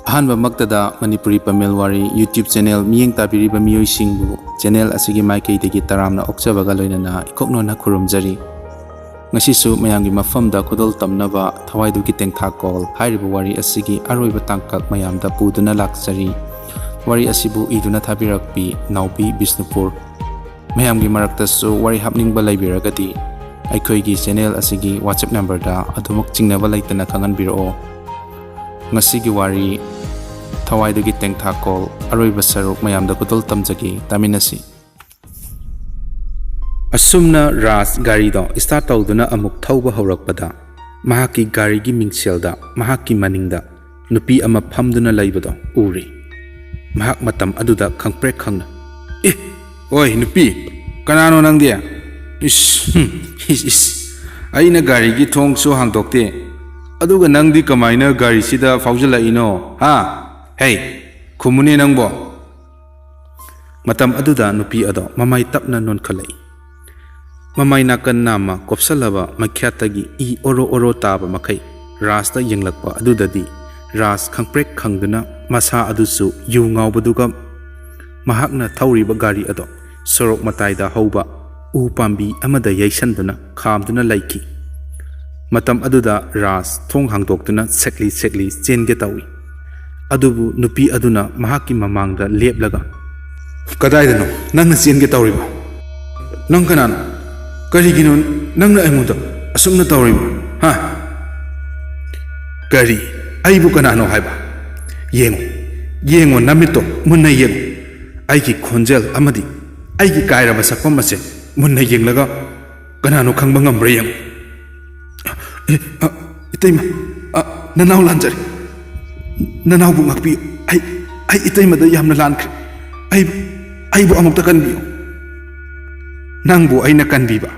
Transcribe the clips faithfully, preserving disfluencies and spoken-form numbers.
ꯑꯍꯥꯟꯕꯃꯛꯇꯗ ꯃꯅꯤꯄꯨꯔꯤ ꯄꯃꯦꯜ ꯋꯥꯔꯤ YouTube channel ꯃꯤꯠꯌꯦꯡ ꯇꯥꯕꯤꯔꯤꯕ ꯃꯤꯑꯣꯏꯁꯤꯡꯕꯨ ꯆꯦꯅꯦꯜ ꯑꯁꯤꯒꯤ ꯃꯥꯏꯀꯩꯗꯒꯤ ꯇꯔꯥꯝꯅ ꯑꯣꯛꯆꯕꯒ ꯂꯣꯏꯅꯅ ꯏꯀꯣꯛꯅꯣꯟꯅ ꯈꯨꯔꯨꯝꯖꯔꯤ꯫ ꯉꯁꯤꯁꯨ ꯃꯌꯥꯝꯒꯤ ꯃꯐꯝꯗ ꯈꯨꯗꯣꯜ ꯇꯝꯅꯕ ꯊꯋꯥꯏꯗꯨꯒꯤ ꯇꯦꯡꯊꯥꯀꯣꯜ ꯍꯥꯏꯔꯤꯕ ꯋꯥꯔꯤ ꯑꯁꯤꯒꯤ ꯑꯔꯣꯏꯕ ꯇꯥꯡꯀꯛ ꯃꯌꯥꯝꯗ ꯄꯨꯗꯨꯅ ꯂꯥꯛꯆꯔꯤ꯫ ꯋꯥꯔꯤ ꯑꯁꯤꯕꯨ ꯏꯗꯨꯅ ꯊꯥꯕꯤꯔꯛꯄꯤ ꯅꯥꯎꯕꯤ ꯕꯤꯁꯅꯨꯄꯨꯔ꯫ ꯃꯌꯥꯝꯒꯤ ꯃꯔꯛꯇꯁꯨ ꯋꯥꯔꯤ ꯍꯥꯞꯅꯤꯡꯕ ꯂꯩꯕꯤꯔꯒꯗꯤ ꯑꯩꯈꯣꯏꯒꯤ ꯆꯦꯅꯦꯜ ꯑꯁꯤꯒꯤ WhatsApp ꯅꯝꯕꯔꯗ ꯑꯗꯨꯃꯛ ꯆꯤꯡꯅꯕ ꯂꯩꯇꯅ ꯈꯪꯍꯟꯕꯤꯔꯛꯑꯣ꯫ ꯉꯁꯤꯒꯤ ꯋꯥꯔꯤ ꯊꯋꯥꯏꯗꯨꯒꯤ ꯇꯦꯡꯊꯥꯀꯣꯜ ꯑꯔꯣꯏꯕ ꯁꯔꯨꯛ ꯃꯌꯥꯝꯗ ꯈꯨꯗꯣꯜ ꯇꯝꯖꯒꯦ, ꯇꯥꯃꯤꯟꯅꯁꯤ꯫ ꯑꯁꯨꯝꯅ ꯔꯥꯖ ꯒꯥꯔꯤꯗꯣ start ꯇꯧꯗꯨꯅ ꯑꯃꯨꯛ ꯊꯧꯕ ꯍꯧꯔꯛꯄꯗ, ꯃꯍꯥꯛꯀꯤ ꯒꯥꯔꯤꯒꯤ ꯃꯤꯡꯁꯦꯜꯗ ꯃꯍꯥꯛꯀꯤ ꯃꯅꯤꯡꯗ ꯅꯨꯄꯤ ꯑꯃ ꯐꯝꯗꯨꯅ ꯂꯩꯕꯗꯣ ꯎꯔꯤ꯫ ꯃꯍꯥꯛ ꯃꯇꯝ ꯑꯗꯨꯗ ꯈꯪꯄ꯭ꯔꯦꯛ ꯈꯪꯅ, "ꯑꯦ, ꯑꯣꯏ ꯅꯨꯄꯤ, ꯀꯅꯥꯅꯣ ꯅꯪꯗꯤ? ꯏꯁ, ꯍꯨꯝ, ꯏꯁ, ꯏꯁ, ꯑꯩꯅ ꯒꯥꯔꯤꯒꯤ ꯊꯣꯡꯁꯨ ꯍꯥꯡꯗꯣꯛꯇꯦ, ꯑꯗꯨꯒ ꯅꯪꯗꯤ ꯀꯃꯥꯏꯅ ꯒꯥꯔꯤꯁꯤꯗ ꯐꯥꯎꯖꯤꯜꯂꯛꯏꯅꯣ? ꯍꯥ? ꯍꯦ, ꯈꯨꯝꯃꯨꯅꯦ ꯅꯪꯕꯣ!" ꯃꯇꯝ ꯑꯗꯨꯗ ꯅꯨꯄꯤ ꯑꯗꯣ ꯃꯃꯥꯏ ꯇꯞꯅ ꯅꯣꯟꯈꯠꯂꯛꯏ꯫ ꯃꯃꯥꯏ ꯅꯥꯀꯟ ꯅꯥꯝꯃ ꯀꯣꯞꯁꯜꯂꯕ ꯃꯈ꯭ꯌꯥꯠꯇꯒꯤ ꯏ ꯑꯣꯔꯣ ꯑꯣꯔꯣ ꯇꯥꯕ ꯃꯈꯩ ꯔꯥꯖꯇ ꯌꯦꯡꯂꯛꯄ ꯑꯗꯨꯗꯗꯤ, ꯔꯥꯖ ꯈꯪꯄ꯭ꯔꯦꯛ ꯈꯪꯗꯨꯅ ꯃꯁꯥ ꯑꯗꯨꯁꯨ ꯌꯨ ꯉꯥꯎꯕꯗꯨꯒ ꯃꯍꯥꯛꯅ ꯊꯧꯔꯤꯕ ꯒꯥꯔꯤ ꯑꯗꯣ ꯁꯣꯔꯣꯛ ꯃꯇꯥꯏꯗ ꯍꯧꯕ ꯎ ꯄꯥꯝꯕꯤ ꯑꯃꯗ ꯌꯩꯁꯟꯗꯨꯅ ꯈꯥꯝꯗꯨꯅ ꯂꯩꯈꯤ꯫ ꯃꯇꯝ ꯑꯗꯨꯗ ꯔꯥꯖ ꯊꯣꯡ ꯍꯥꯡꯗꯣꯛꯇꯨꯅ ꯁꯦꯛꯂꯤ ꯁꯦꯛꯂꯤ ꯆꯦꯟꯒꯦ ꯇꯧꯏ꯫ ꯑꯗꯨꯕꯨ ꯅꯨꯄꯤ ꯑꯗꯨꯅ ꯃꯍꯥꯛꯀꯤ ꯃꯃꯥꯡꯗ ꯂꯦꯞꯂꯒ, "ꯀꯗꯥꯏꯗꯅꯣ ꯅꯪꯅ ꯆꯦꯟꯒꯦ ꯇꯧꯔꯤꯕ? ꯅꯪ ꯀꯅꯥꯅꯣ? ꯀꯔꯤꯒꯤꯅꯣ ꯅꯪꯅ ꯑꯩꯉꯣꯟꯗ ꯑꯁꯨꯝꯅ ꯇꯧꯔꯤꯕ? ꯍꯥ? ꯀꯔꯤ? ꯑꯩꯕꯨ ꯀꯅꯥꯅꯣ ꯍꯥꯏꯕ? ꯌꯦꯡꯉꯨ, ꯌꯦꯡꯉꯣ, ꯅꯃꯤꯠꯇꯣ ꯃꯨꯟꯅ ꯌꯦꯡꯉꯨ꯫ ꯑꯩꯒꯤ ꯈꯣꯟꯖꯦꯜ ꯑꯃꯗꯤ ꯑꯩꯒꯤ ꯀꯥꯏꯔꯕ ꯁꯛꯐꯝ ꯑꯁꯦ ꯃꯨꯟꯅ ꯌꯦꯡꯂꯒ ꯀꯅꯥꯅꯣ ꯈꯪꯕ ꯉꯝꯕ꯭ꯔꯥ ꯌꯦꯡꯉꯨ꯫" "ꯑꯦ, ꯑ, ꯏꯇꯩꯃ, ꯑ, ꯅꯅꯥꯎ ꯂꯥꯟꯖꯔꯦ꯫ ꯅꯅꯥꯎꯕꯨ ꯉꯥꯛꯄꯤꯌꯨ꯫ ꯑꯩ, ꯑꯩ ꯏꯇꯩꯃꯗ ꯌꯥꯝꯅ ꯂꯥꯟꯈ꯭ꯔꯦ꯫ ꯑꯩꯕꯨ, ꯑꯩꯕꯨ ꯑꯃꯨꯛꯇ ꯀꯟꯕꯤꯌꯨ꯫" "ꯅꯪꯕꯨ ꯑꯩꯅ ꯀꯟꯕꯤꯕ?"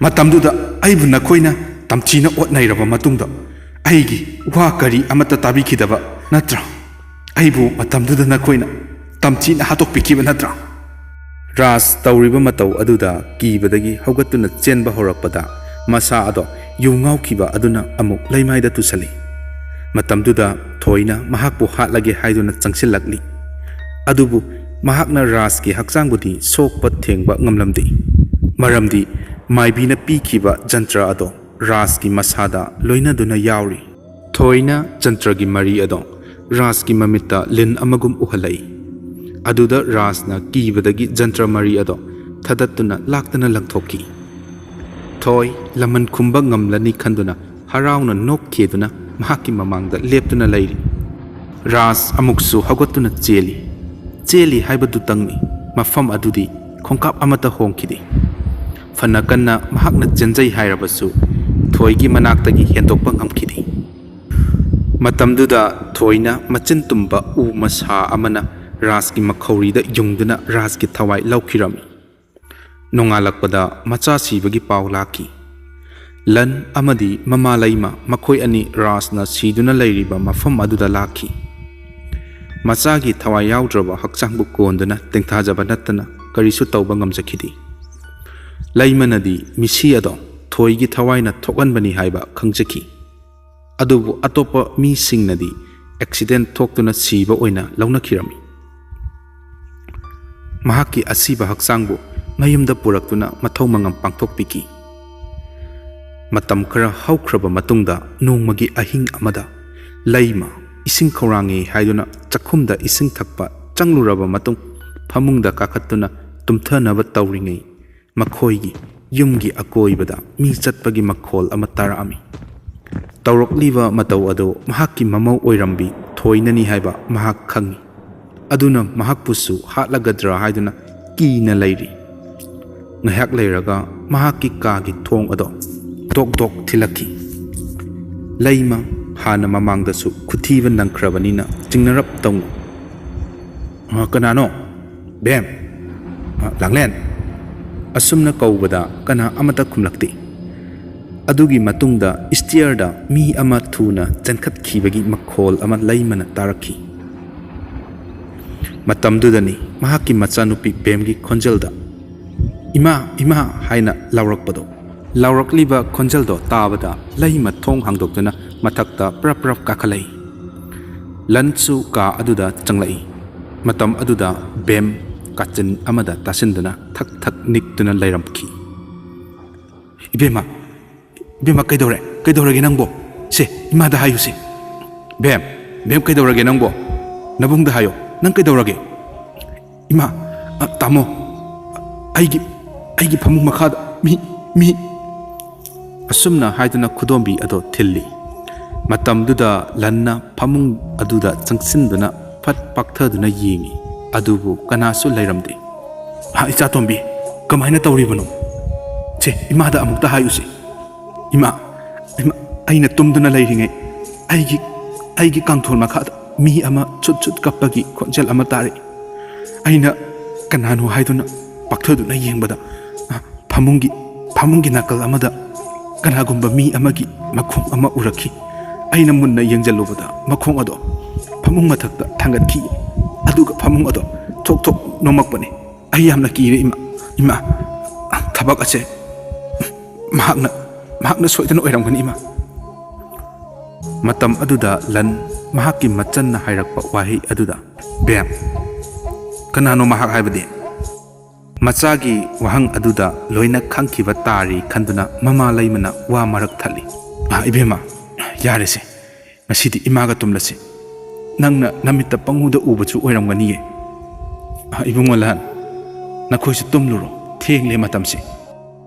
"ꯃꯇꯝꯗꯨꯗ ꯑꯩꯕꯨ ꯅꯈꯣꯏꯅ ꯇꯝꯊꯤꯅ ꯑꯣꯠ ꯅꯩꯔꯕ ꯃꯇꯨꯡꯗ ꯑꯩꯒꯤ ꯋꯥ ꯀꯔꯤ ꯑꯃꯠꯇ ꯇꯥꯕꯤꯈꯤꯗꯕ ꯅꯠꯇ꯭ꯔꯥ? ꯑꯩꯕꯨ ꯃꯇꯝꯗꯨꯗ ꯅꯈꯣꯏꯅ ꯇꯝꯊꯤꯅ ꯍꯥꯠꯇꯣꯛꯄꯤꯈꯤꯕ ꯅꯠꯇ꯭ꯔꯥ?" ꯔꯥꯖ ꯇꯧꯔꯤꯕ ꯃꯇꯧ ꯑꯗꯨꯗ ꯀꯤꯕꯗꯒꯤ ꯍꯧꯒꯠꯇꯨꯅ ꯆꯦꯟꯕ ꯍꯧꯔꯛꯄꯗ, ꯃꯁꯥ ꯑꯗꯣ ꯌꯨ ꯉꯥꯎꯈꯤꯕ ꯑꯗꯨꯅ ꯑꯃꯨꯛ ꯂꯩꯃꯥꯏꯗ ꯇꯨꯁꯜꯂꯤ꯫ ꯃꯇꯝꯗꯨꯗ ꯊꯣꯏꯅ ꯃꯍꯥꯛꯄꯨ ꯍꯥꯠꯂꯒꯦ ꯍꯥꯏꯗꯨꯅ ꯆꯪꯁꯤꯜꯂꯛꯂꯤ꯫ ꯑꯗꯨꯕꯨ ꯃꯍꯥꯛꯅ ꯔꯥꯖꯀꯤ ꯍꯛꯆꯥꯡꯕꯨꯗꯤ ꯁꯣꯛꯄ ꯊꯦꯡꯕ ꯉꯝꯂꯝꯗꯦ꯫ ꯃꯔꯝꯗꯤ ꯃꯥꯏꯕꯤꯅ ꯄꯤꯈꯤꯕ ꯖꯟꯇ꯭ꯔ ꯑꯗꯣ ꯔꯥꯖꯀꯤ ꯃꯁꯥꯗ ꯂꯣꯏꯅꯗꯨꯅ ꯌꯥꯎꯔꯤ꯫ ꯊꯣꯏꯅ ꯖꯟꯇ꯭ꯔꯒꯤ ꯃꯔꯤ ꯑꯗꯣ ꯔꯥꯖꯀꯤ ꯃꯃꯤꯠꯇ ꯂꯤꯟ ꯑꯃꯒꯨꯝ ꯎꯍꯜꯂꯛꯏ꯫ ꯑꯗꯨꯗ ꯔꯥꯖꯅ ꯀꯤꯕꯗꯒꯤ ꯖꯟꯇ꯭ꯔ ꯃꯔꯤ ꯑꯗꯣ ꯊꯗꯠꯇꯨꯅ ꯂꯥꯛꯇꯅ ꯂꯪꯊꯣꯛꯈꯤ꯫ ꯊꯣꯏ ꯂꯃꯟ ꯈꯨꯝꯕ ꯉꯝꯂꯅꯤ ꯈꯟꯗꯨꯅ ꯍꯔꯥꯎꯅ ꯅꯣꯛꯈꯤꯗꯨꯅ ꯃꯍꯥꯛꯀꯤ ꯃꯃꯥꯡꯗ ꯂꯦꯞꯇꯨꯅ ꯂꯩꯔꯤ꯫ ꯔꯥꯖ ꯑꯃꯨꯛꯁꯨ ꯍꯧꯒꯠꯇꯨꯅ ꯆꯦꯜꯂꯤ꯫ ꯆꯦꯜꯂꯤ ꯍꯥꯏꯕꯗꯨꯇꯪꯅꯤ, ꯃꯐꯝ ꯑꯗꯨꯗꯤ ꯈꯣꯡꯀꯥꯞ ꯑꯃꯠꯇ ꯍꯣꯡꯈꯤꯗꯦ꯫ ꯐꯅ ꯀꯟꯅ ꯃꯍꯥꯛꯅ ꯆꯦꯟꯖꯩ ꯍꯥꯏꯔꯕꯁꯨ ꯊꯣꯏꯒꯤ ꯃꯅꯥꯛꯇꯒꯤ ꯍꯦꯟꯗꯣꯛꯄ ꯉꯝꯈꯤꯗꯦ꯫ ꯃꯇꯝꯗꯨꯗ ꯊꯣꯏꯅ ꯃꯆꯤꯟ ꯇꯨꯝꯕ ꯎ ꯃꯁꯥ ꯑꯃꯅ ꯔꯥꯖꯀꯤ ꯃꯈꯧꯔꯤꯗ ꯌꯨꯡꯗꯨꯅ ꯔꯥꯖꯀꯤ ꯊꯋꯥꯏ ꯂꯧꯈꯤꯔꯝꯃꯤ꯫ ꯅꯣꯡꯉꯥꯜꯂꯛꯄꯗ ꯃꯆꯥ ꯁꯤꯕꯒꯤ ꯄꯥꯎ ꯂꯥꯛꯈꯤ꯫ ꯂꯟ ꯑꯃꯗꯤ ꯃꯃꯥ ꯂꯩꯃ ꯃꯈꯣꯏ ꯑꯅꯤ ꯔꯥꯖꯅ ꯁꯤꯗꯨꯅ ꯂꯩꯔꯤꯕ ꯃꯐꯝ ꯑꯗꯨꯗ ꯂꯥꯛꯈꯤ꯫ ꯃꯆꯥꯒꯤ ꯊꯋꯥꯏ ꯌꯥꯎꯗ꯭ꯔꯕ ꯍꯛꯆꯥꯡꯕꯨ ꯀꯣꯟꯗꯨꯅ ꯇꯦꯡꯊꯥꯖꯕ ꯅꯠꯇꯅ ꯀꯔꯤꯁꯨ ꯇꯧꯕ ꯉꯝꯖꯈꯤꯗꯦ꯫ ꯂꯩꯃꯅꯗꯤ ꯃꯤꯁꯤ ꯑꯗꯣ ꯊꯣꯏꯒꯤ ꯊꯋꯥꯏꯅ ꯊꯣꯛꯍꯟꯕꯅꯤ ꯍꯥꯏꯕ ꯈꯪꯖꯈꯤ꯫ ꯑꯗꯨꯕꯨ ꯑꯇꯣꯞꯄ ꯃꯤꯁꯤꯡꯅꯗꯤ ꯑꯦꯛꯁꯤꯗꯦꯟ ꯊꯣꯛꯇꯨꯅ ꯁꯤꯕ ꯑꯣꯏꯅ ꯂꯧꯅꯈꯤꯔꯝꯃꯤ꯫ ꯃꯍꯥꯛꯀꯤ ꯑꯁꯤꯕ ꯍꯛꯆꯥꯡꯕꯨ ꯃꯌꯨꯝꯗ ꯄꯨꯔꯛꯇꯨꯅ ꯃꯊꯧ ꯃꯉꯝ ꯄꯥꯡꯊꯣꯛꯄꯤꯈꯤ꯫ ꯃꯇꯝ ꯈꯔ ꯍꯧꯈ꯭ꯔꯕ ꯃꯇꯨꯡꯗ ꯅꯣꯡꯃꯒꯤ ꯑꯍꯤꯡ ꯑꯃꯗ ꯂꯩꯃ ꯏꯁꯤꯡ ꯈꯧꯔꯥꯡꯉꯤ ꯍꯥꯏꯗꯨꯅ ꯆꯥꯛꯈꯨꯝꯗ ꯏꯁꯤꯡ ꯊꯛꯄ ꯆꯪꯂꯨꯔꯕ ꯃꯇꯨꯡ ꯐꯃꯨꯡꯗ ꯀꯥꯈꯠꯇꯨꯅ ꯇꯨꯝꯊꯅꯕ ꯇꯧꯔꯤꯉꯩ ꯃꯈꯣꯏꯒꯤ ꯌꯨꯝꯒꯤ ꯑꯀꯣꯏꯕꯗ ꯃꯤ ꯆꯠꯄꯒꯤ ꯃꯈꯣꯜ ꯑꯃ ꯇꯥꯔꯛꯑꯝꯃꯤ꯫ ꯇꯧꯔꯛꯂꯤꯕ ꯃꯇꯧ ꯑꯗꯨ ꯃꯍꯥꯛꯀꯤ ꯃꯃꯧ ꯑꯣꯏꯔꯝꯕꯤ ꯊꯣꯏꯅꯅꯤ ꯍꯥꯏꯕ ꯃꯍꯥꯛ ꯈꯪꯏ꯫ ꯑꯗꯨꯅ ꯃꯍꯥꯛꯄꯨꯁꯨ ꯍꯥꯠꯂꯒꯗ꯭ꯔꯥ ꯍꯥꯏꯗꯨꯅ ꯀꯤꯅ ꯂꯩꯔꯤ꯫ ꯉꯥꯏꯍꯥꯛ ꯂꯩꯔꯒ ꯃꯍꯥꯛꯀꯤ ꯀꯥꯒꯤ ꯊꯣꯡ ꯑꯗꯣ ꯗꯣꯛ ꯗꯣꯛ ꯊꯤꯜꯂꯛꯈꯤ꯫ ꯂꯩꯃ ꯍꯥꯟꯅ ꯃꯃꯥꯡꯗꯁꯨ ꯈꯨꯊꯤꯕ ꯅꯪꯈ꯭ꯔꯕꯅꯤꯅ ꯆꯤꯡꯅꯔꯞ ꯇꯧꯅ "ꯑ, ꯀꯅꯥꯅꯣ? ꯕꯦꯝ? ꯑ, ꯂꯥꯡꯂꯦꯟ?" ꯑꯁꯨꯝꯅ ꯀꯧꯕꯗ ꯀꯅꯥ ꯑꯃꯠꯇ ꯈꯨꯝꯂꯛꯇꯦ꯫ ꯑꯗꯨꯒꯤ ꯃꯇꯨꯡꯗ ꯏꯁꯇꯤꯌꯔꯗ ꯃꯤ ꯑꯃ ꯊꯨꯅ ꯆꯦꯟꯈꯠꯈꯤꯕꯒꯤ ꯃꯈꯣꯜ ꯑꯃ ꯂꯩꯃꯅ ꯇꯥꯔꯛꯈꯤ꯫ ꯃꯇꯝꯗꯨꯗꯅꯤ ꯃꯍꯥꯛꯀꯤ ꯃꯆꯥꯅꯨꯄꯤ ꯕꯦꯝꯒꯤ ꯈꯣꯟꯖꯦꯜꯗ "ꯏꯃꯥ, ꯏꯃꯥ" ꯍꯥꯏꯅ ꯂꯥꯎꯔꯛꯄꯗꯣ꯫ ꯂꯥꯎꯔꯛꯂꯤꯕ ꯈꯣꯟꯖꯦꯜꯗꯣ ꯇꯥꯕꯗ ꯂꯩꯃ ꯊꯣꯡ ꯍꯥꯡꯗꯣꯛꯇꯨꯅ ꯃꯊꯛꯇ ꯄ꯭ꯔꯞ ꯄ꯭ꯔꯞ ꯀꯥꯈꯠꯂꯛꯏ꯫ ꯂꯟꯁꯨ ꯀꯥ ꯑꯗꯨꯗ ꯆꯪꯂꯛꯏ꯫ ꯃꯇꯝ ꯑꯗꯨꯗ ꯕꯦꯝ ꯀꯥꯆꯤꯟ ꯑꯃꯗ ꯇꯥꯁꯤꯟꯗꯨꯅ ꯊꯛ ꯊꯛ ꯅꯤꯛꯇꯨꯅ ꯂꯩꯔꯝꯈꯤ꯫ "ꯏꯕꯦꯝꯃ, ꯏꯕꯦꯝꯃ, ꯀꯩꯗꯧꯔꯦ? ꯀꯩꯗꯧꯔꯒꯦ ꯅꯪꯕꯣ? ꯁꯦ, ꯏꯃꯥꯗ ꯍꯥꯏꯌꯨꯁꯦ꯫ ꯕꯦꯝ, ꯕꯦꯝ, ꯀꯩꯗꯧꯔꯒꯦ ꯅꯪꯕꯣ? ꯅꯕꯨꯡꯗ ꯍꯥꯏꯌꯣ꯫ ꯅꯪ ꯀꯩꯗꯧꯔꯒꯦ?" "ꯏꯃꯥ, ꯑ, ꯇꯥꯃꯣ, ꯑꯩꯒꯤ, ꯑꯩꯒꯤ ꯐꯃꯨꯡ ꯃꯈꯥꯗ ꯃꯤ, ꯃꯤ!" ꯑꯁꯨꯝꯅ ꯍꯥꯏꯗꯨꯅ ꯈꯨꯗꯣꯝꯕꯤ ꯑꯗꯣ ꯊꯤꯜꯂꯤ꯫ ꯃꯇꯝꯗꯨꯗ ꯂꯟꯅ ꯐꯃꯨꯡ ꯑꯗꯨꯗ ꯆꯪꯁꯤꯟꯗꯨꯅ ꯐꯠ ꯄꯥꯛꯊꯗꯨꯅ ꯌꯦꯡꯉꯤ꯫ ꯑꯗꯨꯕꯨ ꯀꯅꯥꯁꯨ ꯂꯩꯔꯝꯗꯦ꯫ "ꯍꯥ, ꯏꯆꯥꯇꯣꯝꯕꯤ, ꯀꯃꯥꯏꯅ ꯇꯧꯔꯤꯕꯅꯣ? ꯁꯦ, ꯏꯃꯥꯗ ꯑꯃꯨꯛꯇ ꯍꯥꯏꯌꯨꯁꯦ꯫ ꯏꯃꯥ, ꯏꯃꯥ, ꯑꯩꯅ ꯇꯨꯝꯗꯨꯅ ꯂꯩꯔꯤꯉꯩ ꯑꯩꯒꯤ, ꯑꯩꯒꯤ ꯀꯥꯡꯊꯣꯜ ꯃꯈꯥꯗ ꯃꯤ ꯑꯃ ꯁꯨꯠ ꯁꯨꯠ ꯀꯞꯄꯒꯤ ꯈꯣꯟꯖꯦꯜ ꯑꯃ ꯇꯥꯔꯛꯏ꯫ ꯑꯩꯅ ꯀꯅꯥꯅꯣ ꯍꯥꯏꯗꯨꯅ ꯄꯥꯛꯊꯗꯨꯅ ꯌꯦꯡꯕꯗ, ꯑ, ꯐꯃꯨꯡꯒꯤ, ꯐꯃꯨꯡꯒꯤ ꯅꯥꯀꯜ ꯑꯃꯗ ꯀꯅꯥꯒꯨꯝꯕ ꯃꯤ ꯑꯃꯒꯤ ꯃꯈꯣꯡ ꯑꯃ ꯎꯔꯛꯈꯤ꯫ ꯑꯩꯅ ꯃꯨꯟꯅ ꯌꯦꯡꯖꯜꯂꯨꯕꯗ ꯃꯈꯣꯡ ꯑꯗꯣ ꯐꯃꯨꯡ ꯃꯊꯛꯇ ꯊꯥꯡꯒꯠꯈꯤ꯫ ꯑꯗꯨꯒ ꯐꯃꯨꯡ ꯑꯗꯣ ꯊꯣꯛ ꯊꯣꯛ ꯅꯣꯝꯃꯛꯄꯅꯤ꯫ ꯑꯩ ꯌꯥꯝꯅ ꯀꯤꯔꯦ, ꯏꯃꯥ, ꯏꯃꯥ꯫ ꯊꯕꯛ ꯑꯁꯦ ꯃꯍꯥꯛꯅ, ꯃꯍꯥꯛꯅ ꯁꯣꯏꯗꯅ ꯑꯣꯏꯔꯝꯒꯅꯤ, ꯏꯃꯥ꯫" ꯃꯇꯝ ꯑꯗꯨꯗ ꯂꯟ ꯃꯍꯥꯛꯀꯤ ꯃꯆꯟꯅ ꯍꯥꯏꯔꯛꯄ ꯋꯥꯍꯩ ꯑꯗꯨꯗ, "ꯕꯦꯝ, ꯀꯅꯥꯅꯣ ꯃꯍꯥꯛ ꯍꯥꯏꯕꯗꯤ?" ꯃꯆꯥꯒꯤ ꯋꯥꯍꯪ ꯑꯗꯨꯗ ꯂꯣꯏꯅ ꯈꯪꯈꯤꯕ ꯇꯥꯔꯤ ꯈꯟꯗꯨꯅ ꯃꯃꯥ ꯂꯩꯃꯅ ꯋꯥ ꯃꯔꯛ ꯊꯠꯂꯤ꯫ "ꯑ, ꯏꯕꯦꯝꯃ, ꯌꯥꯔꯦꯁꯦ꯫ ꯉꯁꯤꯗꯤ ꯏꯃꯥꯒ ꯇꯨꯝꯂꯁꯤ꯫ ꯅꯪꯅ ꯅꯃꯤꯠꯇ ꯄꯪꯎꯗ ꯎꯕꯁꯨ ꯑꯣꯏꯔꯝꯒꯅꯤꯌꯦ꯫" "ꯑ, ꯏꯕꯨꯡꯉꯣ ꯂꯟ, ꯅꯈꯣꯏꯁꯨ ꯇꯨꯝꯂꯨꯔꯣ, ꯊꯦꯡꯂꯦ ꯃꯇꯝꯁꯤ꯫"